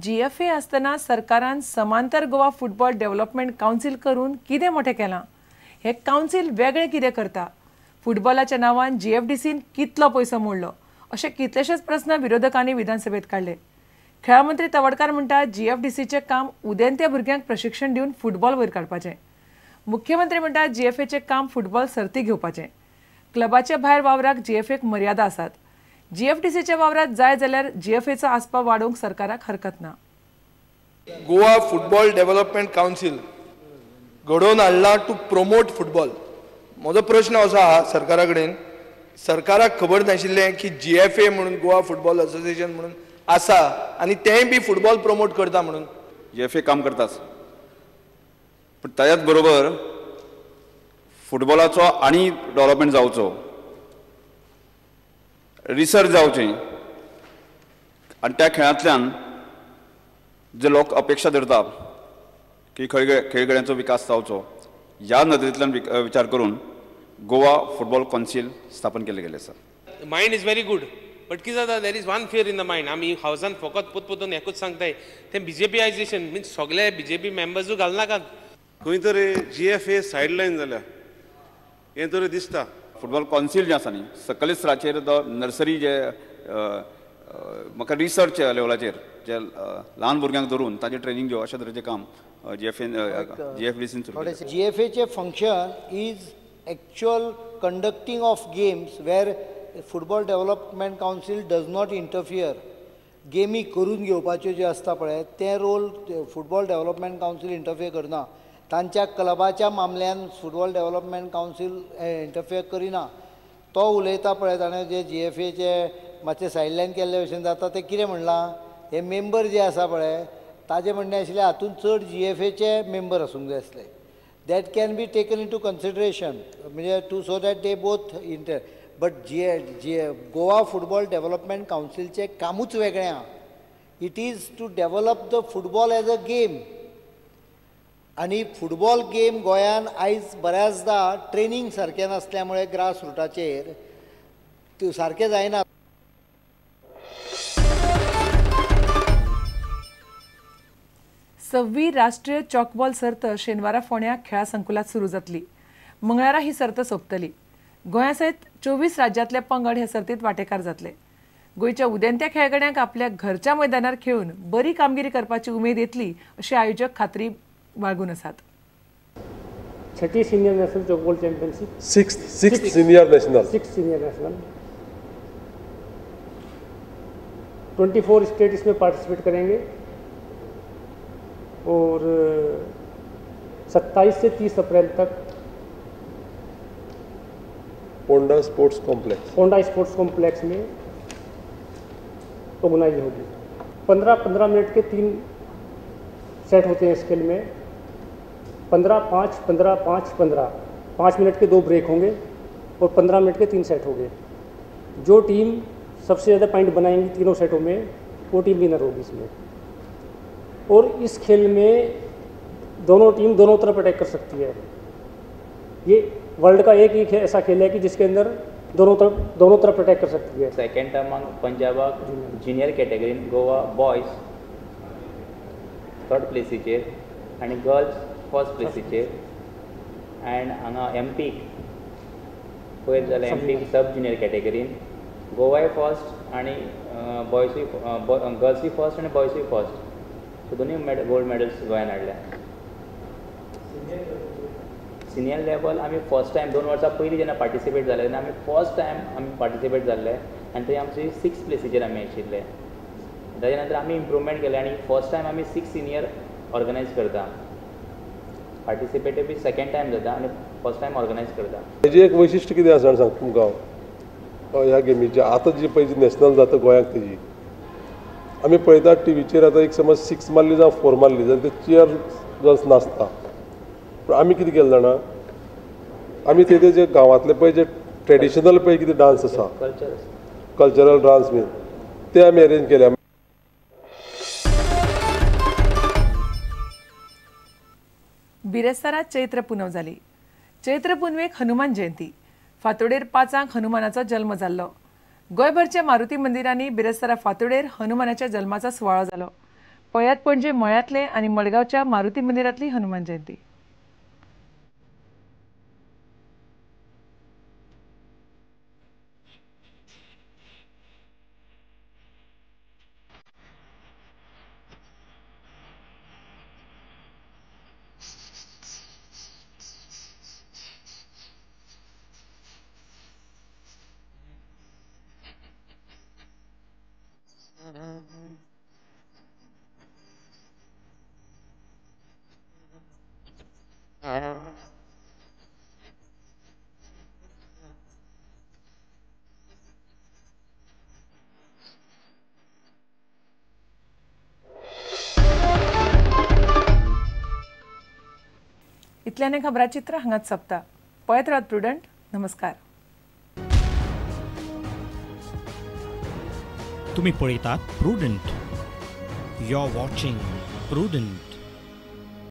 GFA आसतना सरकारान समांतर गोवा फुटबॉल डेव्हलपमेंट कावन्सील करून कितें मोठें केलां? हें कावन्सील वेगळें कितें करता? फुटबॉलाच्या नांवान जीएफडीसीन कितलो पयसो मोडलो? अशे कितलेशेच प्रस्न विरोधकांनी विधानसभेत काडले. खेळां मंत्री तवडकार म्हणटा जीएफडीसीचें काम उदेंत्या भुरग्यांक प्रशिक्षण दिवन फुटबॉल वयर काडपाचें. मुख्यमंत्री म्हणटा जीएफएचें काम फुटबॉल सर्ती घेवपाचें. क्लबाच्या भायर वावराक जीएफएक मर्यादा आसात. जीएफडीसीच्या वावरात जाय जाल्यार जीएफएचो आस्पाव वाडोवंक सरकाराक हरकत ना. गोवा फुटबॉल डेव्हलपमेंट कावन्सील घडोवन हाडला टू प्रमोट फुटबॉल. म्हजो प्रश्न असो आहा सरकारा कडेन, सरकाराक खबर नाशिल्लें की जीएफए म्हणून गोवा फुटबॉल असोसिएशन म्हणून आसा आनी तेंय बी फुटबॉल प्रमोट करता म्हणून. जीएफए काम करताच, पूण ताच्याच बरोबर फुटबॉलाचो आनी डेव्हलपमेंट जावचो, रिसर्च जावचें आनी त्या खेळांतल्यान जे लोक अपेक्षा धरता की खेळगड्यांचो विकास जावचो, ह्या नदरेंतल्यान विचार करून गोवा फुटबॉल कावन्सील स्थापन केल्लें गेलें आसा. Mind is very good, but कितें जाता, there is one fear in the mind. आमी हावसान फकत पोत एकूच सांगताय, तें बीजेपीआयजेशन मिन्स सगळे बीजेपी मेंबर्सूय घालनाकात. खंय तरी जीएफए सायडलायन जाल्या हें तरी दिसता. फुटबॉल कावन्सील जें आसा न्ही, सकयल स्तराचेर नर्सरी जे म्हाका रिसर्च लेवलाचेर जे ल्हान भुरग्यांक धरून ताचें ट्रेनींग दिवप अशा तरेचें काम जीएफडीसीन सुरू केलें. जीएफएचें function is actual conducting of games where football development council does not interfere. गेमी करून घेवपाच्यो ज्यो आसता पळय, तें role football development council interfere करना. तांच्या क्लबाच्या मामल्यान फुटबॉल डेव्हलपमेंट कावन्सील इंटरफियर करिना. तो उलयता पळय, ताणें जे जीएफएचे मातशें सायडलायन केल्ले भशेन जाता, तें कितें म्हणलां, हे मेंबर जे आसा पळय ताजें म्हणणें आशिल्लें हातूंत चड जीएफएचे मेंबर आसूंक जाय आसले. That can be taken into consideration, म्हणजे to so that they both inter. But G Goa football development कावन्सिलचें कामूच वेगळें आहा. It is to develop the football as a game. आनी फुटबॉल गेम गोंयान आयज बऱ्याचदा ट्रेनींग सारकें नासल्या मुळे ग्रास रुटाचेर सारकें जायना. सव्वी राष्ट्रीय चॉकबॉल सर्त शेनवारा फोंड्या खेळा संकुलात सुरू जातली. मंगळारा ही सर्त सोंपतली. गोंया सयत 24 राज्यांतले पंगड हे सर्तीत वांटेकार जातले. गोंयच्या उदेंत्या खेळगड्यांक आपल्या घरच्या मैदानार खेळून बरी कामगिरी करपाची उमेद येतली अशी आयोजक खात्री बाळगून आसात. छठी senior national tchoukball championship, sixth senior national, sixth senior national, 24 state इसमें पार्टिसिपेट करेंगे और 27 से 30 अप्रैल तक Ponda sports complex, Ponda sports complex में ऑर्गेनाइज होगी. 15-15 मिनट के 3 सेट होते हैं इस खेल में. 15 5 15 5 15, 5 मिनट के 2 ब्रेक होंगे और 15 मिनट के 3 सेट होंगे. जो टीम सबसे ज़्यादा पॉइंट बनाएंगी तीनों सेटों में, वो टीम विनर होगी इसमें. और इस खेल में दोनों टीम दोनों तरफ अटैक कर सकती है. ये वर्ल्ड का एक ही ऐसा खेल है कि जिसके अंदर दोनों तरफ अटैक कर सकती है. सेकेंड टर्माक पंजाबाक ज्युनियर कॅटेगरीन गोवा बॉयज थर्ड प्लेसीचेर आनी गर्ल्स फर्स्ट प्लेसीचेर. अँड हांगा एमपीक पयर जाल्यार एमपीक सब ज्युनियर कॅटेगरीन गोवाय फर्स्ट आनी बॉयसूय गर्ल्सूय फर्स्ट आनी बॉयसूय फर्स्ट. सो दोनूय गोल्ड मेडल्स गोंयान हाडल्या. सिनियर लेवल आमी फर्स्ट टायम 2 वर्सां पयलीं जेन्ना पार्टिसिपेट जाले तेन्ना आमी फर्स्ट टायम आमी पार्टिसिपेट जाल्ले आनी थंय आमची 6 प्लेसीचेर आमी आशिल्ले. ताच्या नंतर आमी इम्प्रूवमेंट केलें आनी फर्स्ट टायम आमी 6 सिनियर ऑर्गनायज करता. पार्टिसिपेटय बी सेकेंड टायम जाता आनी फर्स्ट टायम ऑर्गनायज करता. हेजें एक वैशिश्ट कितें आसा सांग तुमकां हांव, ह्या गेमीचें आतां जी पळय जी नॅशनल जाता गोंयांक तेजी आमी पळयतात टिवीचेर. आतां एक समज 6 मारली जावं 4 मारली जाल्यार ते चेयर जस्ट नासता. पूण आमी कितें केलें जाणा, आमी ते जे गांवांतले पळय जे ट्रेडिशनल पळय कितें डांस आसा, कल्चरल डांस बीन, ते आमी अरेंज केले. बिरेस्तारा चैत्र पुनव जाली. चैत्र पुनवेक हनुमान जयंती. फांतोडेर 5 हनुमानाचो जल्म जाल्लो. गोंयभरच्या मारुती मंदिरांनी बिरेस्तारा फांतोडेर हनुमानाच्या जल्माचो सुवाळो जालो. पळयात पणजे मळ्यांतले आनी मडगांवच्या मारुती मंदिरांतली हनुमान जयंती. इतल्याने खबराचित्र हांगाच सोंपता. पळयत रावात प्रुडंट. नमस्कार. तुम्ही पळयतात Prudent. You are watching Prudent.